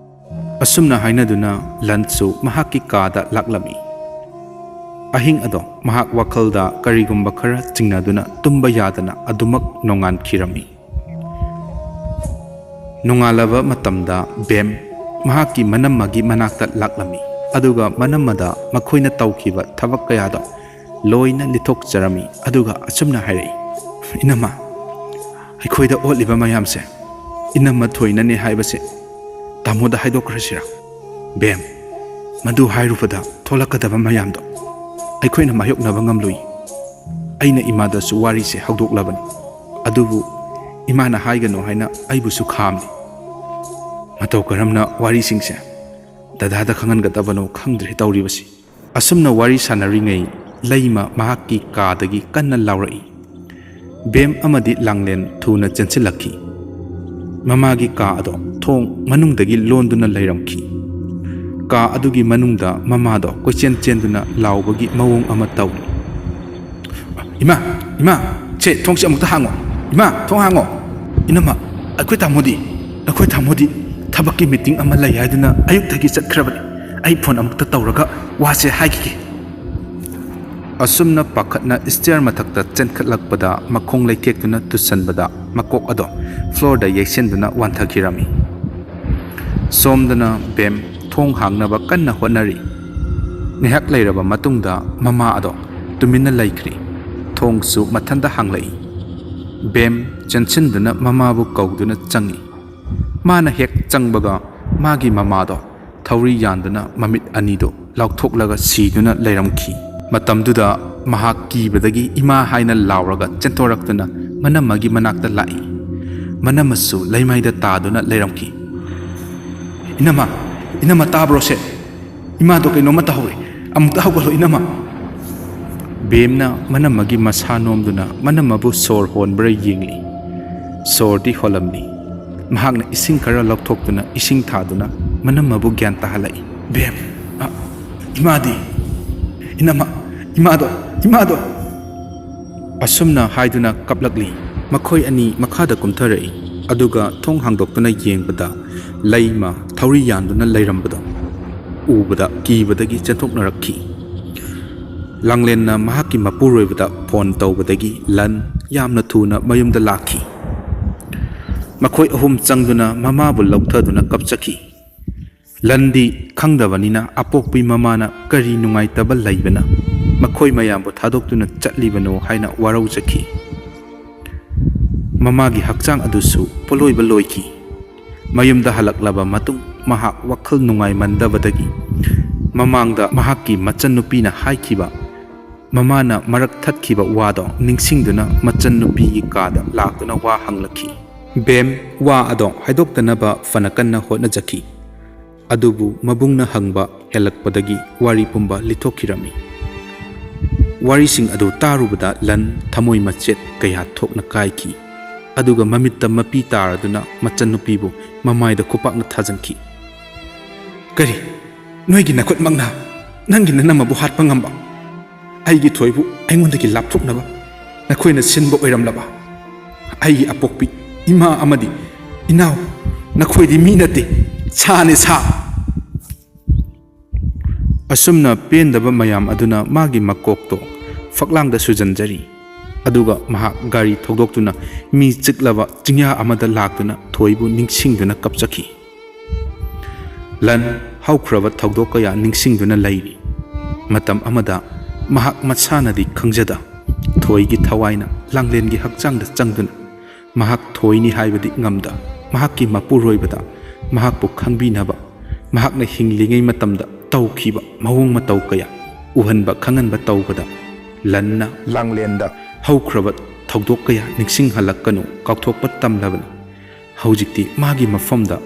ꯑꯁꯨꯝꯅ ꯍꯥꯏꯅꯗꯨꯅ ꯂꯟꯁꯨ ꯃꯍꯥꯛꯀꯤ ꯀꯥꯗ ꯂꯥꯛꯂꯝꯃꯤ꯫ ꯑꯍꯤꯡ ꯑꯗꯣ ꯃꯍꯥꯛ ꯋꯥꯈꯜꯗ ꯀꯔꯤꯒꯨꯝꯕ ꯈꯔ ꯆꯤꯡꯅꯗꯨꯅ ꯇꯨꯝꯕ ꯌꯥꯗꯅ ꯑꯗꯨꯃꯛ ꯅꯣꯡꯉꯥꯟꯈꯤꯔꯝꯃꯤ꯫ ꯅꯣꯡꯉꯥꯜꯂꯕ ꯃꯇꯝꯗ ꯕꯦꯝ ꯃꯍꯥꯛꯀꯤ ꯃꯅꯝꯃꯒꯤ ꯃꯅꯥꯛꯇ ꯂꯥꯛꯂꯝꯃꯤ, ꯑꯗꯨꯒ ꯃꯅꯝꯃꯗ ꯃꯈꯣꯏꯅ ꯇꯧꯈꯤꯕ ꯊꯕꯛ ꯀꯌꯥꯗꯣ ꯂꯣꯏꯅ ꯂꯤꯊꯣꯛꯆꯔꯝꯃꯤ꯫ ꯑꯗꯨꯒ ꯑꯁꯨꯝꯅ ꯍꯥꯏꯔꯛꯏ, "ꯏꯅꯝꯃ, ꯑꯩꯈꯣꯏꯗ ꯑꯣꯠꯂꯤꯕ ꯃꯌꯥꯝꯁꯦ ꯏꯅꯝꯃ ꯊꯣꯏꯅꯅꯦ ꯍꯥꯏꯕꯁꯦ ꯇꯥꯃꯣꯗ ꯍꯥꯏꯗꯣꯛꯈ꯭ꯔꯁꯤꯔꯥ? ꯕꯦꯝ, ꯃꯗꯨ ꯍꯥꯏꯔꯨꯕꯗ ꯊꯣꯛꯂꯛꯀꯗꯕ ꯃꯌꯥꯝꯗꯣ ꯑꯩꯈꯣꯏꯅ ꯃꯥꯌꯣꯛꯅꯕ ꯉꯝꯂꯣꯏ꯫" ꯑꯩꯅ ꯏꯃꯥꯗꯁꯨ ꯋꯥꯔꯤꯁꯦ ꯍꯧꯗꯣꯛꯂꯕꯅꯤ, ꯑꯗꯨꯕꯨ ꯏꯃꯥꯅ ꯍꯥꯏꯒꯅꯨ ꯍꯥꯏꯅ ꯑꯩꯕꯨꯁꯨ ꯈꯥꯝꯂꯤ꯫ ꯃꯇꯧ ꯀꯔꯝꯅ ꯋꯥꯔꯤꯁꯤꯡꯁꯦ ꯗꯗꯥꯗ ꯈꯪꯍꯟꯒꯗꯕꯅꯣ ꯈꯪꯗ꯭ꯔꯦ ꯇꯧꯔꯤꯕꯁꯤ꯫ ꯑꯁꯨꯝꯅ ꯋꯥꯔꯤ ꯁꯥꯟꯅꯔꯤꯉꯩ ꯂꯩꯃ ꯃꯍꯥꯛꯀꯤ ꯀꯥꯗꯒꯤ ꯀꯟꯅ ꯂꯥꯎꯔꯛꯏ꯫ ꯕꯦꯝ ꯑꯃꯗꯤ ꯂꯥꯡꯂꯦꯟ ꯊꯨꯅ ꯆꯦꯟꯁꯤꯜꯂꯛꯈꯤ꯫ ꯃꯃꯥꯒꯤ ꯀꯥ ꯑꯗꯣ ꯊꯣꯡ ꯃꯅꯨꯡꯗꯒꯤ ꯂꯣꯟꯗꯨꯅ ꯂꯩꯔꯝꯈꯤ꯫ ꯀꯥ ꯑꯗꯨꯒꯤ ꯃꯅꯨꯡꯗ ꯃꯃꯥꯗꯣ ꯀꯣꯏꯆꯦꯟ ꯆꯦꯟꯗꯨꯅ ꯂꯥꯎꯕꯒꯤ ꯃꯑꯣꯡ ꯑꯃ ꯇꯧꯔꯤ꯫ "ꯏꯃꯥ, ꯏꯃꯥ, ꯁꯦ ꯊꯣꯡꯁꯦ ꯑꯃꯨꯛꯇ ꯍꯥꯡꯉꯣ꯫ ꯏꯃꯥ, ꯊꯣꯡ ꯍꯥꯡꯉꯣ꯫ ꯏꯅꯝꯃ, ꯑꯩꯈꯣꯏ ꯇꯥꯃꯣꯗꯤ? ꯑꯩꯈꯣꯏ ꯇꯥꯃꯣꯗꯤ ꯊꯕꯛꯀꯤ ꯃꯤꯇꯤꯡ ꯑꯃ ꯂꯩ ꯍꯥꯏꯗꯨꯅ ꯑꯌꯨꯛꯇꯒꯤ ꯆꯠꯈ꯭ꯔꯕꯅꯤ꯫ ꯑꯩ ꯐꯣꯟ ꯑꯃꯨꯛꯇ ꯇꯧꯔꯒ ꯋꯥꯁꯦ ꯍꯥꯏꯈꯤꯒꯦ꯫" ꯑꯁꯨꯝꯅ ꯄꯥꯈꯠꯅ ꯁ꯭ꯇꯦꯌꯔ ꯃꯊꯛꯇ ꯆꯦꯟꯈꯠꯂꯛꯄꯗ ꯃꯈꯣꯡ ꯂꯩꯈꯦꯛꯇꯨꯅ ꯇꯨꯁꯟꯕꯗ ꯃꯀꯣꯛ ꯑꯗꯣ ꯐ꯭ꯂꯣꯔꯗ ꯌꯩꯁꯤꯟꯗꯨꯅ ꯋꯥꯟꯊꯈꯤꯔꯝꯃꯤ꯫ ꯁꯣꯝꯗꯅ ꯕꯦꯝ ꯊꯣꯡ ꯍꯥꯡꯅꯕ ꯀꯟꯅ ꯍꯣꯠꯅꯔꯤ꯫ ꯉꯥꯏꯍꯥꯛ ꯂꯩꯔꯕ ꯃꯇꯨꯡꯗ ꯃꯃꯥ ꯑꯗꯣ ꯇꯨꯃꯤꯟꯅ ꯂꯩꯈ꯭ꯔꯤ꯫ ꯊꯣꯡꯁꯨ ꯃꯊꯟꯇ ꯍꯥꯡꯂꯛꯏ꯫ ꯕꯦꯝ ꯆꯦꯟꯁꯤꯟꯗꯨꯅ ꯃꯃꯥꯕꯨ ꯀꯧꯗꯨꯅ ꯆꯪꯏ꯫ ꯃꯥꯅ ꯍꯦꯛ ꯆꯪꯕꯒ ꯃꯥꯒꯤ ꯃꯃꯥꯗꯣ ꯊꯧꯔꯤ ꯌꯥꯟꯗꯨꯅ ꯃꯃꯤꯠ ꯑꯅꯤꯗꯨ ꯂꯥꯎꯊꯣꯛꯂꯒ ꯁꯤꯗꯨꯅ ꯂꯩꯔꯝꯈꯤ꯫ ꯃꯇꯝꯗꯨꯗ ꯃꯍꯥꯛ ꯀꯤꯕꯗꯒꯤ "ꯏꯃꯥ" ꯍꯥꯏꯅ ꯂꯥꯎꯔꯒ ꯆꯦꯟꯊꯣꯔꯛꯇꯨꯅ ꯃꯅꯝꯃꯒꯤ ꯃꯅꯥꯛꯇ ꯂꯥꯛꯏ꯫ ꯃꯅꯝꯃꯁꯨ ꯂꯩꯃꯥꯏꯗ ꯇꯥꯗꯨꯅ ꯂꯩꯔꯝꯈꯤ꯫ "ꯏꯅꯝꯃ, ꯏꯅꯝꯃ, ꯇꯥꯕ꯭ꯔꯣ ꯁꯦ? ꯏꯃꯥꯗꯣ ꯀꯩꯅꯣꯝꯃ ꯇꯧꯍꯧꯔꯦ꯫ ꯑꯃꯨꯛꯇ ꯍꯧꯒꯠꯂꯣ ꯏꯅꯝꯃ꯫" ꯕꯦꯝꯅ ꯃꯅꯝꯃꯒꯤ ꯃꯁꯥ ꯅꯣꯝꯗꯨꯅ ꯃꯅꯝꯃꯕꯨ ꯁꯣꯔ ꯍꯣꯟꯕ꯭ꯔꯥ ꯌꯦꯡꯂꯤ꯫ ꯁꯣꯔꯗꯤ ꯍꯣꯜꯂꯝꯂꯤ꯫ ꯃꯍꯥꯛꯅ ꯏꯁꯤꯡ ꯈꯔ ꯂꯧꯊꯣꯛꯇꯨꯅ ꯏꯁꯤꯡ ꯊꯥꯗꯨꯅ ꯃꯅꯝꯃꯕꯨ ꯒ꯭ꯌꯥꯟ ꯇꯥꯍꯜꯂꯛꯏ꯫ "ꯕꯦꯝ, ꯑ, ꯏꯃꯥꯗꯤ? ꯏꯅꯝꯃ, ꯏꯃꯥꯗꯣ, ꯏꯃꯥꯗꯣ!" ꯑꯁꯨꯝꯅ ꯍꯥꯏꯗꯨꯅ ꯀꯞꯂꯛꯂꯤ꯫ ꯃꯈꯣꯏ ꯑꯅꯤ ꯃꯈꯥꯗ ꯀꯨꯝꯊꯔꯛꯏ꯫ ꯑꯗꯨꯒ ꯊꯣꯡ ꯍꯥꯡꯗꯣꯛꯇꯨꯅ ꯌꯦꯡꯕꯗ ꯂꯩꯃ ꯊꯧꯔꯤ ꯌꯥꯟꯗꯨꯅ ꯂꯩꯔꯝꯕꯗꯣ ꯎꯕꯗ ꯀꯤꯕꯗꯒꯤ ꯆꯦꯟꯊꯣꯛꯅꯔꯛꯈꯤ꯫ ꯂꯥꯡꯂꯦꯟꯅ ꯃꯍꯥꯛꯀꯤ ꯃꯄꯨꯔꯣꯏꯕꯗ ꯐꯣꯟ ꯇꯧꯕꯗꯒꯤ ꯂꯟ ꯌꯥꯝꯅ ꯊꯨꯅ ꯃꯌꯨꯝꯗ ꯂꯥꯛꯈꯤ꯫ ꯃꯈꯣꯏ ꯑꯍꯨꯝ ꯆꯪꯗꯨꯅ ꯃꯃꯥꯕꯨ ꯂꯧꯊꯗꯨꯅ ꯀꯞꯆꯈꯤ꯫ ꯂꯟꯗꯤ ꯈꯪꯗꯕꯅꯤꯅ ꯑꯄꯣꯛꯄꯤ ꯃꯃꯥꯅ ꯀꯔꯤ ꯅꯨꯡꯉꯥꯏꯇꯕ ꯂꯩꯕꯅ ꯃꯈꯣꯏ ꯃꯌꯥꯝꯕꯨ ꯊꯥꯗꯣꯛꯇꯨꯅ ꯆꯠꯂꯤꯕꯅꯣ ꯍꯥꯏꯅ ꯋꯥꯔꯧꯖꯈꯤ꯫ ꯃꯃꯥꯒꯤ ꯍꯛꯆꯥꯡ ꯑꯗꯨꯁꯨ ꯄꯣꯂꯣꯏꯕ ꯂꯣꯏꯈꯤ꯫ ꯃꯌꯨꯝꯗ ꯍꯜꯂꯛꯂꯕ ꯃꯇꯨꯡ ꯃꯍꯥꯛ ꯋꯥꯈꯜ ꯅꯨꯡꯉꯥꯏꯃꯟꯗꯕꯗꯒꯤ ꯃꯃꯥꯡꯗ ꯃꯍꯥꯛꯀꯤ ꯃꯆꯟꯅꯨꯄꯤꯅ ꯍꯥꯏꯈꯤꯕ ꯃꯃꯥꯅ ꯃꯔꯛ ꯊꯠꯈꯤꯕ ꯋꯥꯗꯣ ꯅꯤꯡꯁꯤꯡꯗꯨꯅ ꯃꯆꯟꯅꯨꯄꯤꯒꯤ ꯀꯥꯗ ꯂꯥꯛꯇꯨꯅ ꯋꯥ ꯍꯪꯂꯛꯈꯤ꯫ ꯕꯦꯝ ꯋꯥ ꯑꯗꯣ ꯍꯥꯏꯗꯣꯛꯇꯅꯕ ꯐꯅ ꯀꯟꯅ ꯍꯣꯠꯅꯖꯈꯤ꯫ ꯑꯗꯨꯕꯨ ꯃꯕꯨꯡꯅ ꯍꯪꯕ ꯍꯦꯜꯂꯛꯄꯗꯒꯤ ꯋꯥꯔꯤ ꯄꯨꯝꯕ ꯂꯤꯊꯣꯛꯈꯤꯔꯝꯃꯤ꯫ ꯋꯥꯔꯤꯁꯤꯡ ꯑꯗꯨ ꯇꯥꯔꯨꯕꯗ ꯂꯟ ꯊꯃꯣꯏ ꯃꯆꯦꯠ ꯀꯌꯥ ꯊꯣꯛꯅ ꯀꯥꯏꯈꯤ꯫ ꯑꯗꯨꯒ ꯃꯃꯤꯠꯇ ꯃꯄꯤ ꯇꯥꯔꯗꯨꯅ ꯃꯆꯟꯅꯨꯄꯤꯕꯨ ꯃꯃꯥꯏꯗ ꯈꯨꯄꯥꯛꯅ ꯊꯥꯖꯤꯟꯈꯤ꯫ "ꯀꯔꯤ? ꯅꯣꯏꯒꯤ ꯅꯈꯨꯠꯃꯛꯅ ꯅꯪꯒꯤ ꯅꯅꯝꯃꯕꯨ ꯍꯥꯠꯄ ꯉꯝꯕ? ꯑꯩꯒꯤ ꯊꯣꯏꯕꯨ ꯑꯩꯉꯣꯟꯗꯒꯤ ꯂꯥꯞꯊꯣꯛꯅꯕ ꯅꯈꯣꯏꯅ ꯁꯤꯟꯕ ꯑꯣꯏꯔꯝꯂꯕ? ꯑꯩꯒꯤ ꯑꯄꯣꯛꯄꯤ ꯏꯃꯥ ꯑꯃꯗꯤ ꯏꯅꯥꯎ, ꯅꯈꯣꯏꯗꯤ ꯃꯤ ꯅꯠꯇꯦ, ꯁꯥꯅꯦ, ꯁꯥ!" ꯑꯁꯨꯝꯅ ꯄꯦꯟꯗꯕ ꯃꯌꯥꯝ ꯑꯗꯨꯅ ꯃꯥꯒꯤ ꯃꯀꯣꯛꯇꯣ ꯐꯛꯂꯥꯡꯗ ꯁꯨꯖꯟꯖꯔꯤ꯫ ꯑꯗꯨꯒ ꯃꯍꯥꯛ ꯒꯥꯔꯤ ꯊꯧꯗꯣꯛꯇꯨꯅ ꯃꯤ ꯆꯤꯛꯂꯕ ꯆꯤꯡꯌꯥ ꯑꯃꯗ ꯂꯥꯛꯇꯨꯅ ꯊꯣꯏꯕꯨ ꯅꯤꯡꯁꯤꯡꯗꯨꯅ ꯀꯞꯆꯈꯤ꯫ ꯂꯟ ꯍꯧꯈ꯭ꯔꯕ ꯊꯧꯗꯣꯛ ꯀꯌꯥ ꯅꯤꯡꯁꯤꯡꯗꯨꯅ ꯂꯩꯔꯤ꯫ ꯃꯇꯝ ꯑꯃꯗ ꯃꯍꯥꯛ ꯃꯁꯥꯅꯗꯤ ꯈꯪꯖꯗ ꯊꯣꯏꯒꯤ ꯊꯋꯥꯏꯅ ꯂꯥꯡꯂꯦꯟꯒꯤ ꯍꯛꯆꯥꯡꯗ ꯆꯪꯗꯨꯅ ꯃꯍꯥꯛ ꯊꯣꯏꯅꯤ ꯍꯥꯏꯕꯗꯤ ꯉꯝꯗ, ꯃꯍꯥꯛꯀꯤ ꯃꯄꯨꯔꯣꯏꯕꯗ ꯃꯍꯥꯛꯄꯨ ꯈꯪꯕꯤꯅꯕ, ꯃꯍꯥꯛꯅ ꯍꯤꯡꯂꯤꯉꯩ ꯃꯇꯝꯗ ꯇꯧꯈꯤꯕ ꯃꯑꯣꯡ ꯃꯇꯧ ꯀꯌꯥ ꯎꯍꯟꯕ ꯈꯪꯍꯟꯕ ꯇꯧꯕꯗ, ꯂꯟꯅ ꯂꯥꯡꯂꯦꯟꯗ ꯍꯧꯈ꯭ꯔꯕ ꯊꯧꯗꯣꯛ ꯀꯌꯥ ꯅꯤꯡꯁꯤꯡꯍꯜꯂꯛꯀꯅꯨ, ꯀꯥꯎꯊꯣꯛꯄ ꯇꯝꯂꯕꯅꯤ꯫ ꯍꯧꯖꯤꯛꯇꯤ ꯃꯥꯒꯤ ꯃꯐꯝꯗ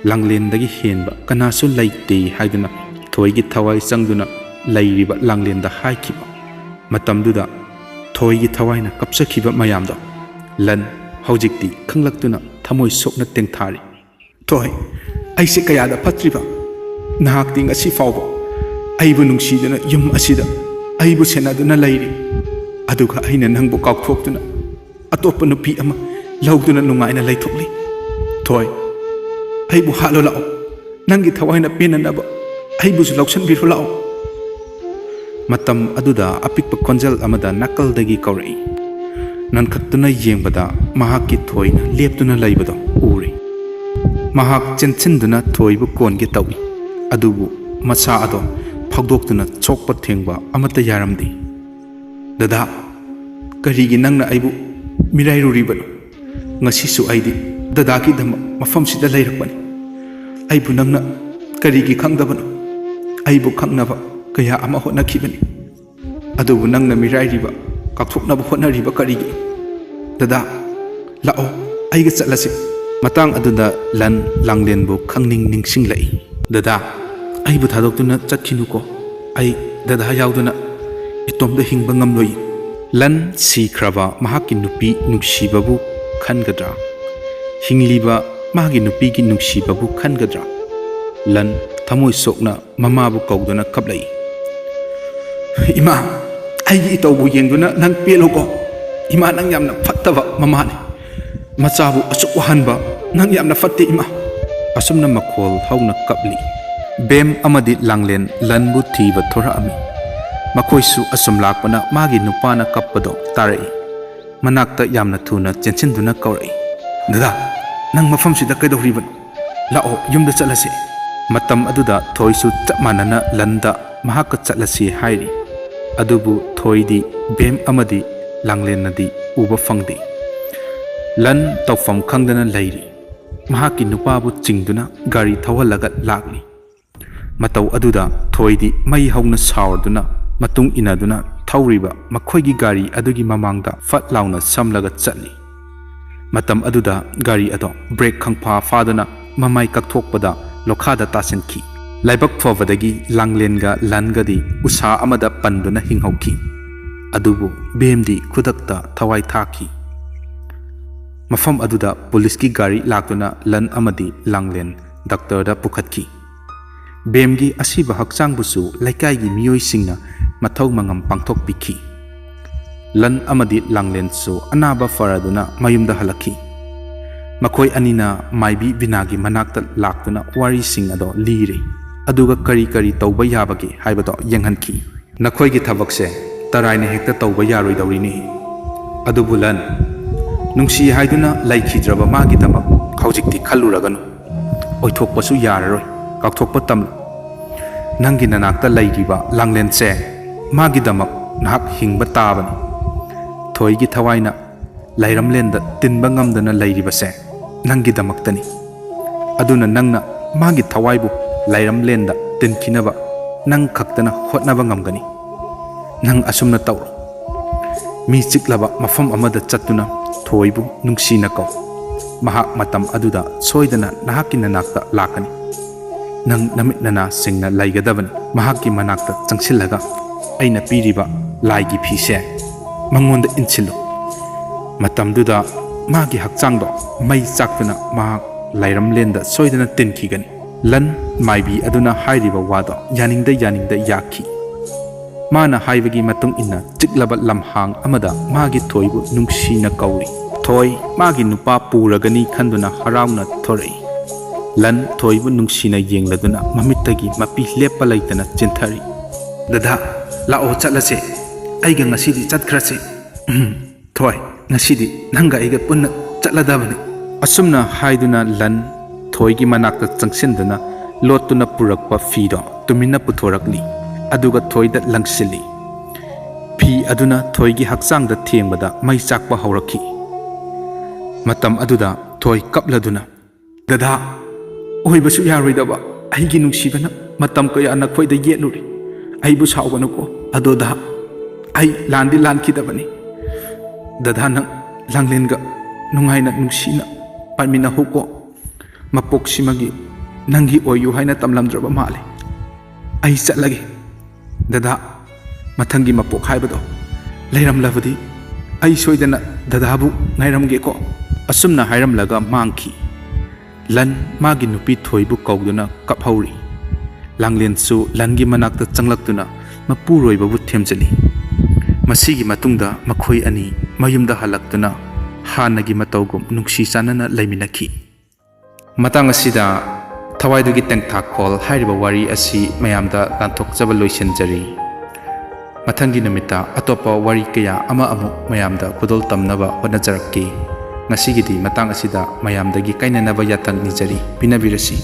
ꯂꯥꯡꯂꯦꯟꯗꯒꯤ ꯍꯦꯟꯕ ꯀꯅꯥꯁꯨ ꯂꯩꯇꯦ ꯍꯥꯏꯗꯨꯅ ꯊꯣꯏꯒꯤ ꯊꯋꯥꯏ ꯆꯪꯗꯨꯅ ꯂꯩꯔꯤꯕ ꯂꯥꯡꯂꯦꯟꯗ ꯍꯥꯏꯈꯤꯕ ꯃꯇꯝꯗꯨꯗ ꯊꯣꯏꯒꯤ ꯊꯋꯥꯏꯅ ꯀꯞꯆꯈꯤꯕ ꯃꯌꯥꯝꯗꯣ ꯂꯟ ꯍꯧꯖꯤꯛꯇꯤ ꯈꯪꯂꯛꯇꯨꯅ ꯊꯃꯣꯏ ꯁꯣꯛꯅ ꯇꯦꯡꯊꯥꯔꯤ꯫ "ꯊꯣꯏ, ꯑꯩꯁꯦ ꯀꯌꯥꯗ ꯐꯠꯇ꯭ꯔꯤꯕ! ꯅꯍꯥꯛꯇꯤ ꯉꯁꯤ ꯐꯥꯎꯕ ꯑꯩꯕꯨ ꯅꯨꯡꯁꯤꯗꯨꯅ ꯌꯨꯝ ꯑꯁꯤꯗ ꯑꯩꯕꯨ ꯁꯦꯟꯅꯗꯨꯅ ꯂꯩꯔꯤ꯫ ꯑꯗꯨꯒ ꯑꯩꯅ ꯅꯪꯕꯨ ꯀꯥꯎꯊꯣꯛꯇꯨꯅ ꯑꯇꯣꯞꯄ ꯅꯨꯄꯤ ꯑꯃ ꯂꯧꯗꯨꯅ ꯅꯨꯡꯉꯥꯏꯅ ꯂꯩꯊꯣꯛꯂꯤ꯫ ꯊꯣꯏ, ꯑꯩꯕꯨ ꯍꯥꯠꯂꯨ ꯂꯥꯛꯑꯣ꯫ ꯅꯪꯒꯤ ꯊꯋꯥꯏꯅ ꯄꯦꯟꯅꯅꯕ ꯑꯩꯕꯨꯁꯨ ꯂꯧꯁꯤꯟꯕꯤꯔꯨ ꯂꯥꯛꯑꯣ꯫" ꯃꯇꯝ ꯑꯗꯨꯗ ꯑꯄꯤꯛꯄ ꯈꯣꯟꯖꯦꯜ ꯑꯃꯗ ꯅꯥꯀꯜꯗꯒꯤ ꯀꯧꯔꯛꯏ꯫ ꯅꯟꯈꯠꯇꯨꯅ ꯌꯦꯡꯕꯗ ꯃꯍꯥꯛꯀꯤ ꯊꯣꯏꯅ ꯂꯦꯞꯇꯨꯅ ꯂꯩꯕꯗꯣ ꯎꯔꯦ꯫ ꯃꯍꯥꯛ ꯆꯦꯟꯁꯤꯟꯗꯨꯅ ꯊꯣꯏꯕꯨ ꯀꯣꯟꯒꯦ ꯇꯧꯏ, ꯑꯗꯨꯕꯨ ꯃꯁꯥ ꯑꯗꯣ ꯐꯥꯎꯗꯣꯛꯇꯨꯅ ꯁꯣꯛꯄ ꯊꯦꯡꯕ ꯑꯃꯠꯇ ꯌꯥꯔꯝꯗꯦ꯫ "ꯗꯗꯥ, ꯀꯔꯤꯒꯤ ꯅꯪꯅ ꯑꯩꯕꯨ ꯃꯤꯔꯥꯏꯔꯨꯔꯤꯕꯅꯣ? ꯉꯁꯤꯁꯨ ꯑꯩꯗꯤ ꯗꯗꯥꯒꯤꯗꯃꯛ ꯃꯐꯝꯁꯤꯗ ꯂꯩꯔꯛꯄꯅꯤ꯫ ꯑꯩꯕꯨ ꯅꯪꯅ ꯀꯔꯤꯒꯤ ꯈꯪꯗꯕꯅꯣ? ꯑꯩꯕꯨ ꯈꯪꯅꯕ ꯀꯌꯥ ꯑꯃ ꯍꯣꯠꯅꯈꯤꯕꯅꯤ, ꯑꯗꯨꯕꯨ ꯅꯪꯅ ꯃꯤꯔꯥꯏꯔꯤꯕ ꯀꯥꯎꯊꯣꯛꯅꯕ ꯍꯣꯠꯅꯔꯤꯕ ꯀꯔꯤꯒꯤꯅꯣ? ꯗꯗꯥ, ꯂꯥꯛꯑꯣ, ꯑꯩꯒ ꯆꯠꯂꯁꯤ꯫" ꯃꯇꯥꯡ ꯑꯗꯨꯗ ꯂꯟ ꯂꯥꯡꯂꯦꯟꯕꯨ ꯈꯪꯅꯤꯡ ꯅꯤꯡꯁꯤꯡꯂꯛꯏ꯫ "ꯗꯗꯥ, ꯑꯩꯕꯨ ꯊꯥꯗꯣꯛꯇꯨꯅ ꯆꯠꯈꯤꯅꯨꯀꯣ꯫ ꯑꯩ ꯗꯗꯥ ꯌꯥꯎꯗꯅ ꯏꯇꯣꯝꯇ ꯍꯤꯡꯕ ꯉꯝꯂꯣꯏ꯫" ꯂꯟ ꯁꯤꯈ꯭ꯔꯕ ꯃꯍꯥꯛꯀꯤ ꯅꯨꯄꯤ ꯅꯨꯡꯁꯤꯕꯕꯨ ꯈꯟꯒꯗ꯭ꯔꯥ? ꯍꯤꯡꯂꯤꯕ ꯃꯥꯒꯤ ꯅꯨꯄꯤꯒꯤ ꯅꯨꯡꯁꯤꯕꯕꯨ ꯈꯟꯒꯗ꯭ꯔꯥ? ꯂꯟ ꯊꯃꯣꯏ ꯁꯣꯛꯅ ꯃꯃꯥꯕꯨ ꯀꯧꯗꯨꯅ ꯀꯞꯂꯛꯏ꯫ "ꯏꯃꯥ, ꯑꯩꯒꯤ ꯏꯇꯧꯕꯨ ꯌꯦꯡꯗꯨꯅ ꯅꯪ ꯄꯦꯜꯂꯨꯀꯣ꯫ ꯏꯃꯥ, ꯅꯪ ꯌꯥꯝꯅ ꯐꯠꯇꯕ ꯃꯃꯥꯅꯤ꯫ ꯃꯆꯥꯕꯨ ꯑꯁꯨꯛ ꯋꯥꯍꯟꯕ ꯅꯪ ꯌꯥꯝꯅ ꯐꯠꯇꯦ, ꯏꯃꯥ꯫" ꯑꯁꯨꯝꯅ ꯃꯈꯣꯜ ꯍꯧꯅ ꯀꯞꯂꯤ꯫ ꯕꯦꯝ ꯑꯃꯗꯤ ꯂꯥꯡꯂꯦꯟ ꯂꯟꯕꯨ ꯊꯤꯕ ꯊꯣꯔꯛꯑꯝꯃꯤ꯫ ꯃꯈꯣꯏꯁꯨ ꯑꯁꯨꯝ ꯂꯥꯛꯄꯅ ꯃꯥꯒꯤ ꯅꯨꯄꯥꯅ ꯀꯞꯄꯗꯣ ꯇꯥꯔꯛꯏ꯫ ꯃꯅꯥꯛꯇ ꯌꯥꯝꯅ ꯊꯨꯅ ꯆꯦꯟꯁꯤꯟꯗꯨꯅ ꯀꯧꯔꯛꯏ, "ꯗꯗꯥ, ꯅꯪ ꯃꯐꯝꯁꯤꯗ ꯀꯩꯗꯧꯔꯤꯕꯅꯣ? ꯂꯥꯛꯑꯣ, ꯌꯨꯝꯗ ꯆꯠꯂꯁꯤ꯫" ꯃꯇꯝ ꯑꯗꯨꯗ ꯊꯣꯏꯁꯨ ꯆꯞ ꯃꯥꯟꯅꯅ ꯂꯟꯗ ꯃꯍꯥꯛꯀ ꯆꯠꯂꯁꯤ ꯍꯥꯏꯔꯤ꯫ ꯑꯗꯨꯕꯨ ꯊꯣꯏꯗꯤ ꯕꯦꯝ ꯑꯃꯗꯤ ꯂꯥꯡꯂꯦꯟꯅꯗꯤ ꯎꯕ ꯐꯪꯗꯦ꯫ ꯂꯟ ꯇꯧꯐꯝ ꯈꯪꯗꯅ ꯂꯩꯔꯤ꯫ ꯃꯍꯥꯛꯀꯤ ꯅꯨꯄꯥꯕꯨ ꯆꯤꯡꯗꯨꯅ ꯒꯥꯔꯤ ꯊꯧꯍꯜꯂꯒ ꯂꯥꯛꯂꯤ꯫ ꯃꯇꯧ ꯑꯗꯨꯗ ꯊꯣꯏꯗꯤ ꯃꯩ ꯍꯧꯅ ꯁꯥꯎꯔꯗꯨꯅ ꯃꯇꯨꯡ ꯏꯟꯅꯗꯨꯅ ꯊꯧꯔꯤꯕ ꯃꯈꯣꯏꯒꯤ ꯒꯥꯔꯤ ꯑꯗꯨꯒꯤ ꯃꯃꯥꯡꯗ ꯐꯠ ꯂꯥꯎꯅ ꯁꯝꯂꯒ ꯆꯠꯂꯤ꯫ ꯃꯇꯝ ꯑꯗꯨꯗ ꯒꯥꯔꯤ ꯑꯗꯣ ꯕ꯭ꯔꯦꯛ ꯈꯪꯐꯥ ꯐꯥꯗꯨꯅ ꯃꯃꯥꯏ ꯀꯛꯊꯣꯛꯄꯗ ꯂꯣꯈꯥꯗ ꯇꯥꯁꯤꯟꯈꯤ꯫ ꯂꯥꯏꯕꯛ ꯐꯕꯗꯒꯤ ꯂꯥꯡꯂꯦꯟꯒ ꯂꯟꯒꯗꯤ ꯎꯁꯥ ꯑꯃꯗ ꯄꯟꯗꯨꯅ ꯍꯤꯡꯍꯧꯈꯤ꯫ ꯑꯗꯨꯕꯨ ꯕꯦꯝꯗꯤ ꯈꯨꯗꯛꯇ ꯊꯋꯥꯏ ꯊꯥꯈꯤ꯫ ꯃꯐꯝ ꯑꯗꯨꯗ ꯄꯨꯂꯤꯁꯀꯤ ꯒꯥꯔꯤ ꯂꯥꯛꯇꯨꯅ ꯂꯟ ꯑꯃꯗꯤ ꯂꯥꯡꯂꯦꯟ ꯗꯥꯛꯇꯔꯗ ꯄꯨꯈꯠꯈꯤ꯫ ꯕꯦꯝꯒꯤ ꯑꯁꯤꯕ ꯍꯛꯆꯥꯡꯕꯨꯁꯨ ꯂꯩꯀꯥꯏꯒꯤ ꯃꯤꯑꯣꯏꯁꯤꯡꯅ ꯃꯊꯧ ꯃꯉꯝ ꯄꯥꯡꯊꯣꯛꯄꯤꯈꯤ꯫ ꯂꯟ ꯑꯃꯗꯤ ꯂꯥꯡꯂꯦꯟꯁꯨ ꯑꯅꯥꯕ ꯐꯔꯗꯨꯅ ꯃꯌꯨꯝꯗ ꯍꯜꯂꯛꯈꯤ꯫ ꯃꯈꯣꯏ ꯑꯅꯤꯅ ꯃꯥꯏꯕꯤ ꯕꯤꯅꯥꯒꯤ ꯃꯅꯥꯛꯇ ꯂꯥꯛꯇꯨꯅ ꯋꯥꯔꯤꯁꯤꯡ ꯑꯗꯣ ꯂꯤꯔꯦ꯫ ꯑꯗꯨꯒ ꯀꯔꯤ ꯀꯔꯤ ꯇꯧꯕ ꯌꯥꯕꯒꯦ ꯍꯥꯏꯕꯗꯣ ꯌꯦꯡꯍꯟꯈꯤ꯫ "ꯅꯈꯣꯏꯒꯤ ꯊꯕꯛꯁꯦ ꯇꯔꯥꯏꯅ ꯍꯦꯛꯇ ꯇꯧꯕ ꯌꯥꯔꯣꯏꯗꯧꯔꯤꯅꯤ꯫ ꯑꯗꯨꯕꯨ ꯂꯟ, ꯅꯨꯡꯁꯤ ꯍꯥꯏꯗꯨꯅ ꯂꯩꯈꯤꯗ꯭ꯔꯕ ꯃꯥꯒꯤꯗꯃꯛ ꯍꯧꯖꯤꯛꯇꯤ ꯈꯜꯂꯨꯔꯒꯅꯨ꯫ ꯑꯣꯏꯊꯣꯛꯄꯁꯨ ꯌꯥꯔꯔꯣꯏ, ꯀꯥꯎꯊꯣꯛꯄ ꯇꯝꯂꯨ꯫ ꯅꯪꯒꯤ ꯅꯅꯥꯛꯇ ꯂꯩꯔꯤꯕ ꯂꯥꯡꯂꯦꯟꯁꯦ ꯃꯥꯒꯤꯗꯃꯛ ꯅꯍꯥꯛ ꯍꯤꯡꯕ ꯇꯥꯕꯅꯤ꯫ ꯊꯣꯏꯒꯤ ꯊꯋꯥꯏꯅ ꯂꯥꯏꯔꯝꯂꯦꯟꯗ ꯇꯤꯟꯕ ꯉꯝꯗꯅ ꯂꯩꯔꯤꯕꯁꯦ ꯅꯪꯒꯤꯗꯃꯛꯇꯅꯤ꯫ ꯑꯗꯨꯅ ꯅꯪꯅ ꯃꯥꯒꯤ ꯊꯋꯥꯏꯕꯨ ꯂꯥꯏꯔꯝꯂꯦꯟꯗ ꯇꯤꯟꯈꯤꯅꯕ ꯅꯪ ꯈꯛꯇꯅ ꯍꯣꯠꯅꯕ ꯉꯝꯒꯅꯤ꯫ ꯅꯪ ꯑꯁꯨꯝꯅ ꯇꯧꯔꯣ꯫ ꯃꯤ ꯆꯤꯛꯂꯕ ꯃꯐꯝ ꯑꯃꯗ ꯆꯠꯇꯨꯅ ꯊꯣꯏꯕꯨ ꯅꯨꯡꯁꯤꯅ ꯀꯧ꯫ ꯃꯍꯥꯛ ꯃꯇꯝ ꯑꯗꯨꯗ ꯁꯣꯏꯗꯅ ꯅꯍꯥꯛꯀꯤ ꯅꯅꯥꯛꯇ ꯂꯥꯛꯀꯅꯤ꯫ ꯅꯪ ꯅꯃꯤꯠ ꯅꯅꯥ ꯁꯤꯡꯅ ꯂꯩꯒꯗꯕꯅꯤ꯫ ꯃꯍꯥꯛꯀꯤ ꯃꯅꯥꯛꯇ ꯆꯪꯁꯤꯜꯂꯒ ꯑꯩꯅ ꯄꯤꯔꯤꯕ ꯂꯥꯏꯒꯤ ꯐꯤꯁꯦ ꯃꯉꯣꯟꯗ ꯏꯟꯁꯤꯜꯂꯨ꯫ ꯃꯇꯝꯗꯨꯗ ꯃꯥꯒꯤ ꯍꯛꯆꯥꯡꯗꯣ ꯃꯩ ꯆꯥꯛꯇꯨꯅ ꯃꯍꯥꯛ ꯂꯥꯏꯔꯝꯂꯦꯟꯗ ꯁꯣꯏꯗꯅ ꯇꯤꯟꯈꯤꯒꯅꯤ꯫ ꯂꯟ ꯃꯥꯏꯕꯤ ꯑꯗꯨꯅ ꯍꯥꯏꯔꯤꯕ ꯋꯥꯗꯣ ꯌꯥꯅꯤꯡꯗ ꯌꯥꯅꯤꯡꯗ ꯌꯥꯈꯤ꯫ ꯃꯥꯅ ꯍꯥꯏꯕꯒꯤ ꯃꯇꯨꯡ ꯏꯟꯅ ꯆꯤꯛꯂꯕ ꯂꯝꯍꯥꯡ ꯑꯃꯗ ꯃꯥꯒꯤ ꯊꯣꯏꯕꯨ ꯅꯨꯡꯁꯤꯅ ꯀꯧꯔꯤ꯫ ꯊꯣꯏ ꯃꯥꯒꯤ ꯅꯨꯄꯥ ꯄꯨꯔꯒꯅꯤ ꯈꯟꯗꯨꯅ ꯍꯔꯥꯎꯅ ꯊꯣꯔꯛꯏ꯫ ꯂꯟ ꯊꯣꯏꯕꯨ ꯅꯨꯡꯁꯤꯅ ꯌꯦꯡꯂꯗꯨꯅ ꯃꯃꯤꯠꯇꯒꯤ ꯃꯄꯤ ꯂꯦꯞꯄ ꯂꯩꯇꯅ ꯆꯤꯟꯊꯔꯤ꯫ "ꯗꯗꯥ, ꯂꯥꯛꯑꯣ ꯆꯠꯂꯁꯦ꯫ ꯑꯩꯒ ꯉꯁꯤꯗꯤ ꯆꯠꯈ꯭ꯔꯁꯦ꯫ ꯎꯝ, ꯊꯣꯏ, ꯉꯁꯤꯗꯤ ꯅꯪꯒ ꯑꯩꯒ ꯄꯨꯟꯅ ꯆꯠꯂꯗꯕꯅꯤ"꯫ ꯑꯁꯨꯝꯅ ꯍꯥꯏꯗꯨꯅ ꯂꯟ ꯊꯣꯏꯒꯤ ꯃꯅꯥꯛꯇ ꯆꯪꯁꯤꯟꯗꯨꯅ ꯂꯣꯠꯇꯨꯅ ꯄꯨꯔꯛꯄ ꯐꯤꯗꯣ ꯇꯨꯃꯤꯟꯅ ꯄꯨꯊꯣꯔꯛꯂꯤ꯫ ꯑꯗꯨꯒ ꯊꯣꯏꯗ ꯂꯪꯁꯤꯜꯂꯤ꯫ ꯐꯤ ꯑꯗꯨꯅ ꯊꯣꯏꯒꯤ ꯍꯛꯆꯥꯡꯗ ꯊꯦꯡꯕꯗ ꯃꯩ ꯆꯥꯛꯄ ꯍꯧꯔꯛꯈꯤ꯫ ꯃꯇꯝ ꯑꯗꯨꯗ ꯊꯣꯏ ꯀꯞꯂꯗꯨꯅ, "ꯗꯗꯥ, ꯑꯣꯏꯕꯁꯨ ꯌꯥꯔꯣꯏꯗꯕ ꯑꯩꯒꯤ ꯅꯨꯡꯁꯤꯕꯅ ꯃꯇꯝ ꯀꯌꯥ ꯅꯈꯣꯏꯗ ꯌꯦꯠꯂꯨꯔꯤ꯫ ꯑꯩꯕꯨ ꯁꯥꯎꯒꯅꯨꯀꯣ꯫ ꯑꯗꯣ ꯗꯥ, ꯑꯩ ꯂꯥꯟꯗꯤ ꯂꯥꯟꯈꯤꯗꯕꯅꯤ꯫ ꯗꯗꯥ, ꯅꯪ ꯂꯥꯡꯂꯦꯟꯒ ꯅꯨꯡꯉꯥꯏꯅ ꯅꯨꯡꯁꯤꯅ ꯄꯥꯏꯃꯤꯟꯅꯍꯧꯀꯣ꯫ ꯃꯄꯣꯛꯁꯤꯃꯒꯤ ꯅꯪꯒꯤ ꯑꯣꯏꯌꯨ ꯍꯥꯏꯅ ꯇꯝꯂꯝꯗ꯭ꯔꯕ ꯃꯥꯜꯂꯦ꯫ ꯑꯩ ꯆꯠꯂꯒꯦ꯫ ꯗꯗꯥ, ꯃꯊꯪꯒꯤ ꯃꯄꯣꯛ ꯍꯥꯏꯕꯗꯣ ꯂꯩꯔꯝꯂꯕꯗꯤ ꯑꯩ ꯁꯣꯏꯗꯅ ꯗꯗꯥꯕꯨ ꯉꯥꯏꯔꯝꯒꯦꯀꯣ"꯫ ꯑꯁꯨꯝꯅ ꯍꯥꯏꯔꯝꯂꯒ ꯃꯥꯡꯈꯤ꯫ ꯂꯟ ꯃꯥꯒꯤ ꯅꯨꯄꯤ ꯊꯣꯏꯕꯨ ꯀꯧꯗꯨꯅ ꯀꯞꯍꯧꯔꯤ꯫ ꯂꯥꯡꯂꯦꯟꯁꯨ ꯂꯟꯒꯤ ꯃꯅꯥꯛꯇ ꯆꯪꯂꯛꯇꯨꯅ ꯃꯄꯨꯔꯣꯏꯕꯕꯨ ꯊꯦꯝꯖꯤꯜꯂꯤ꯫ ꯃꯁꯤꯒꯤ ꯃꯇꯨꯡꯗ ꯃꯈꯣꯏ ꯑꯅꯤ ꯃꯌꯨꯝꯗ ꯍꯜꯂꯛꯇꯨꯅ ꯍꯥꯟꯅꯒꯤ ꯃꯇꯧꯒꯨꯝ ꯅꯨꯡꯁꯤ ꯆꯥꯟꯅꯅ ꯂꯩꯃꯤꯟꯅꯈꯤ꯫ ꯃꯇꯥꯡ ꯑꯁꯤꯗ ꯊꯋꯥꯏꯗꯨꯒꯤ ꯇꯦꯡꯊꯥꯈꯣꯜ ꯍꯥꯏꯔꯤꯕ ꯋꯥꯔꯤ ꯑꯁꯤ ꯃꯌꯥꯝꯗ ꯂꯥꯟꯊꯣꯛꯆꯕ ꯂꯣꯏꯁꯤꯟꯖꯔꯤ꯫ ꯃꯊꯪꯒꯤ ꯅꯨꯃꯤꯠꯇ ꯑꯇꯣꯞꯄ ꯋꯥꯔꯤ ꯀꯌꯥ ꯑꯃ ꯑꯃꯨꯛ ꯃꯌꯥꯝꯗ ꯈꯨꯗꯣꯜ ꯇꯝꯅꯕ ꯍꯣꯠꯅꯖꯔꯛꯀꯦ꯫ ꯉꯁꯤꯒꯤꯗꯤ ꯃꯇꯥꯡ ꯑꯁꯤꯗ ꯃꯌꯥꯝꯗꯒꯤ ꯀꯥꯏꯅꯅꯕ ꯌꯥꯊꯪ ꯅꯤꯖꯔꯤ꯫ ꯄꯤꯅꯕꯤꯔꯁꯤ꯫